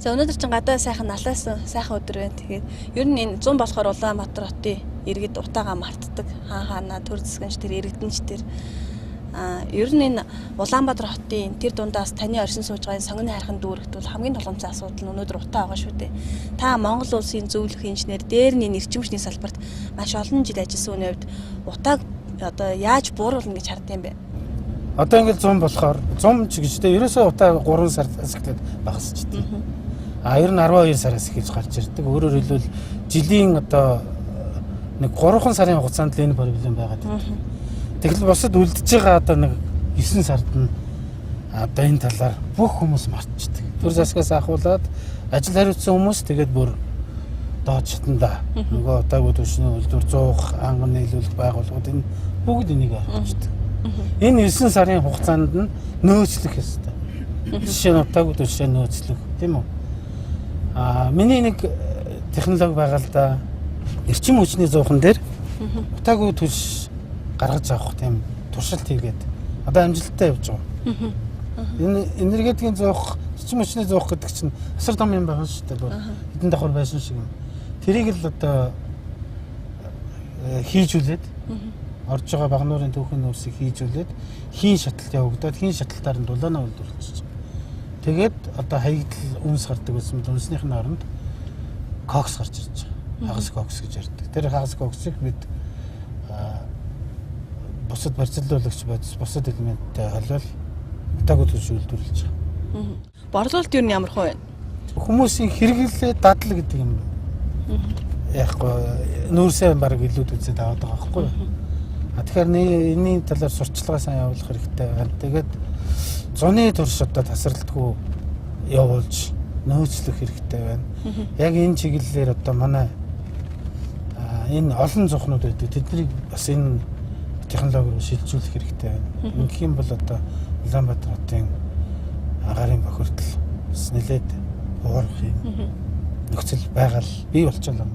За, өнөөдөр чинь гадаа сайхан налаасан сайхан өдөр байна. Тэгээд ер нь энэ 100 болохоор Улаанбаатар хотын иргэд утаагаа мартдаг. Хаа хаанаа төр зэсгэнч тэр иргэдэнч тэр ер нь энэ Улаанбаатар хотын тэр дундаас таны оршин сууж байгаа сонгоны хайрхан дүүрэгт бол хамгийн тулгамдсан асуудал нь өнөөдөр утаа байгаа шүү дээ. Та Монгол улсын зөвлөх инженер, дээр нь энэ эрчим хүчний салбарт маш олон жил ажилласан үний хувьд утааг одоо яаж бууруулна гэж хардсан юм бэ? Одоо ингээд 100 болохоор 100 ч гэж тэ ерөөсөө утаа 3 сараас эхлээд багасчихдээ. А ер нь 12 сараас эхэлж гарч ирдэг. Өөрөөр хэлбэл жилийн одоо нэг 3 сарын хугацаанд л энэ проблем байгаад байдаг. Тэгэл бусад үлдэж байгаа одоо нэг 9 сард нь одоо энэ талаар бүх хүмүүс мартчихдаг. Төр засгаас ахуулаад ажил хариуцсан хүмүүс тэгээд бүр доод шатанда нөгөө удаагүй түвшний үйлдвэр зуух, анган нийлүүлэх байгууллагууд энэ бүгд энийг хариуцдаг. Энэ 9 сарын хугацаанд нь нөөцлөх ёстой. Жишээ нь утаагүй түвшээ нөөцлөх, тийм үү? А миний нэг технологи байгаа л да. Эрчим хүчний зуухан дээр утаагүй түлш гаргаж авах тийм туршилт хийгээд одоо амжилттай явж байгаа. Энэ энергетикийн зуух, эрчим хүчний зуух гэдэг чинь асар том юм байгаа шүү дээ. Хэдэн давхар байсан шиг юм. Тэрийг л одоо хийжүүлээд орж байгаа багнуурын түүхэн нөөцийг хийжүүлээд хийн шаталт явагдаад хийн шаталтаар нь дулаанаа үйлдвэрлэж. Тэгээд одоо хаягдл үнс гардаг байсан бол үнснийх нь оронд кокс гарч ирж байгаа. Хагас кокс гэж ярьдаг. Тэр хагас коксыг бид бусад барьцаалуулагч бодис, бусад элементтэй холиол утаагүй түлш үйлдвэрлэж байгаа. Борлуулалт юу нь ямар хөө вэ? Хүмүүсийн хэрэглээ дадал гэдэг юм. Яахгүй нүүрсээ баг илүүд үзээд аваад байгаа байхгүй юу? А тэгэхээр энэний талаар сурчлагаа сайн явуулах хэрэгтэй байна. Тэгээд зуны турш одоо тасралтгүй явуулж нөөцлөх хэрэгтэй байна. Яг энэ чиглэлээр одоо манай энэ олон зуухнууд байдаг. Тэднийг бас энэ технологи руу шилжүүлэх хэрэгтэй байна. Ингэх юм бол одоо Улаанбаатар хотын агарын бохирдол бас нэлээд буурах юм нөхцөл байгаль бий болчихлоо.